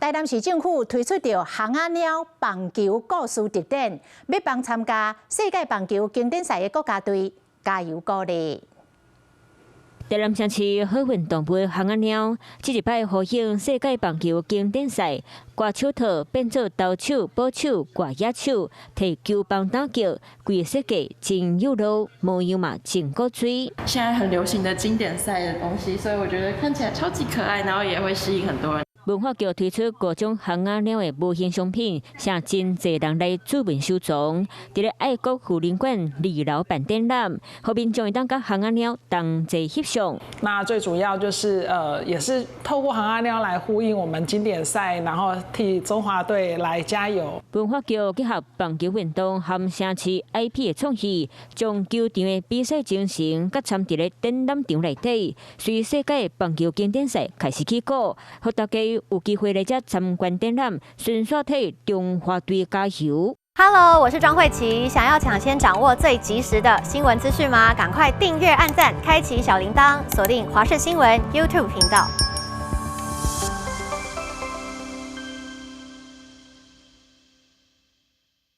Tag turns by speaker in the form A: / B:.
A: 台南市政府推出著尪仔貓棒球故事特展，欲幫參加世界棒球經典賽的國家隊加油鼓勵。
B: 台南城市好運動部的尪仔貓，這一擺呼應世界棒球經典賽，掛手套變做投手、捕手、外野手，提球棒打擊，規個設計真有路，模樣嘛真古錐。
C: 現在很流行的經典賽的東西，所以我覺得看起來超級可愛，然後也會吸引很多人。
B: 文化局推出五種尪仔貓的模型商品，吸真濟人來注文收藏。佇咧愛國婦人館二樓辦展覽，予民眾會當佮尪仔貓同齊翕相。
D: 那最主要就是也是透過尪仔貓來呼應我們經典賽，然後替中華隊來加油。
B: 文化局結合棒球運動和城市 IP 的創意，將球場的比賽精神佮摻佇咧展覽場內底，隨世界棒球經典賽開始起鼓，予大家有機會來遮參觀展覽，順紲替中華隊加油。
E: Hello，我是莊慧琪，想要搶先掌握最及時的新聞資訊嗎？趕快訂閱、按讚、開啟小鈴鐺，鎖定華視新聞 YouTube 頻道。